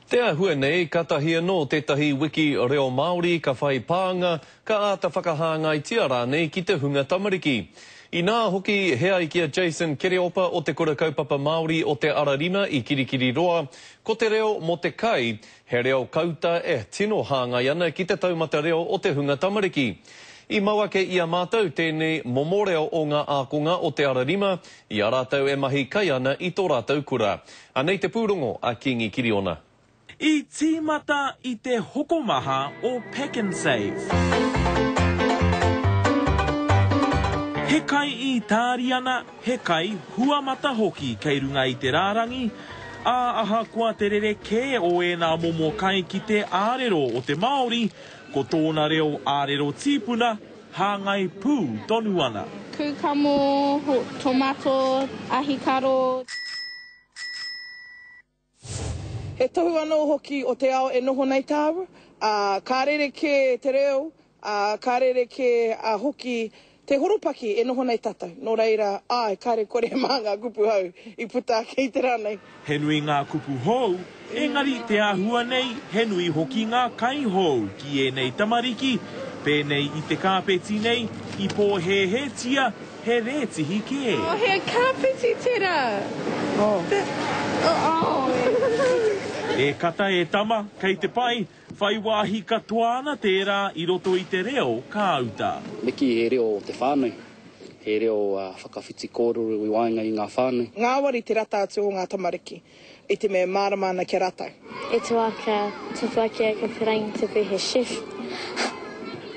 Te āhua nei, katahi anō tētahi wiki reo Māori ka whai pānga, ka āta whakahāngaitia rānei ki te hunga tamariki. Inā hoki, he ai ki a Jason Kereopa o Te Kura Kaupapa Māori o Te Ara Rima i Kirikiriroa, ko te reo mō te kai, he reo kauta e tino hāngai ana ki te taumata reo o te hunga tamariki. I mau ake i a mātou tēnei momo reo o ngā ākonga o Te Ara Rima i a rātou e mahi kai ana i tō rātou kura. Anei te pūrongo a Kīngi Kiriona. I tīmata i te hokomaha o Pak'nSave. He kai Itāriana, he kai huamata hoki kei runga i te rārangi, ā, ahakoa te rerekē o ēnā momo kai ki te ārero o te Māori, Ko tōna reo ārero tīpuna, hāngai pū tonu ana. Kūkamo, tomato, ahikaro. He tohu anō hoki o te ao e noho nei tāua, ā, ka rerekē te reo, ā, ka rerekē hoki te horopaki e noho nei tātou. Nō reira, āe, kāre kore mā ngā kupu hou i puta ake i te rā nei. He nui ngā kupu hou, engari te āhua nei he nui hoki ngā kai hou ki ēnei tamariki, pēnei i te kāpeti nei, i pōhēhētia he rētihi kē. Oh, he kāpeti tērā! Oh. Oh. E kata e tama, kei te pai, Whai wāhi katoa ana tērā i roto i te reo kāuta. Me kī he reo o te whānau, he reo whakawhiti kōrero i waenga i ngā whānau. Ngāwari te rata atu o ngā tamariki i te mea e mārama ana ki a rātou. E tuaka, tupu ake ai ko Te Rangitupu he chef.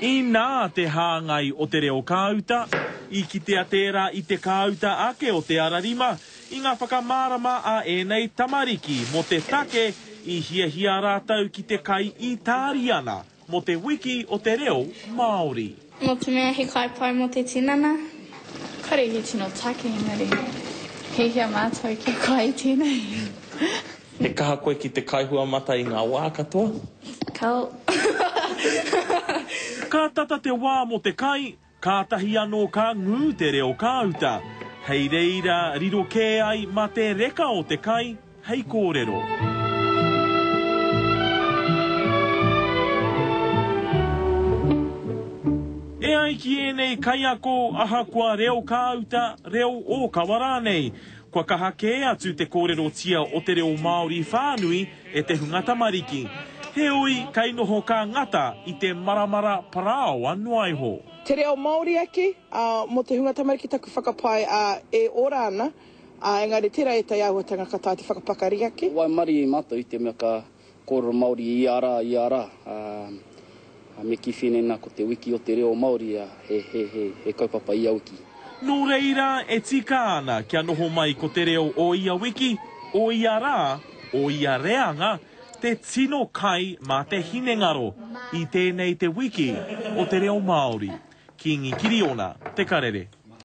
Inā te hāngai o te reo kāuta, i kitea tērā i te kāuta ake o Te Ararima, I ngā whakamārama a ēnei tamariki mō te take i hiahia rātou ki te kai Itāriana mō te wiki o te reo Māori. Nō te mea he kai pai mō te tinana. Kare he tino take engari hiahia mātou kia kai i tēnei. He kaha koe ki te kai huamata i ngā wā katoa? Kao. Ka tata te wā mō te kai, Kātahi anō ka ngū te reo kāuta, hei reira riro kē ai mā te reka o te kai hei kōrero. E ai ki ēnei kaiako, ahakoa reo kāuta, reo ōkawa rānei, kua kaha kē atu te kōrerotia o te reo Māori whānui e te hunga tamariki. Heoi, kei noho ka ngata i te maramara parāoa noa iho. Te reo Māori ake, ā, mō te hunga tamariki taku whakapae, ā, e ora ana, ā, engari tērā ētahi āhuatanga ka taea te whakapakari ake. Waimarie mātou i te mea ka kōrero Māori i ia rā, ia rā, ā, me kī whēnei nā ko te wiki o te reo Māori, ā, he, he, he, he kaupapa ia wiki. Nō reira, e tika ana kia noho mai ko te reo o ia wiki, o ia rā, o ia reanga, te tino kai mā te hinengaro i tēnei te wiki o te reo Māori. Kīngi Kiriona, Te Karere.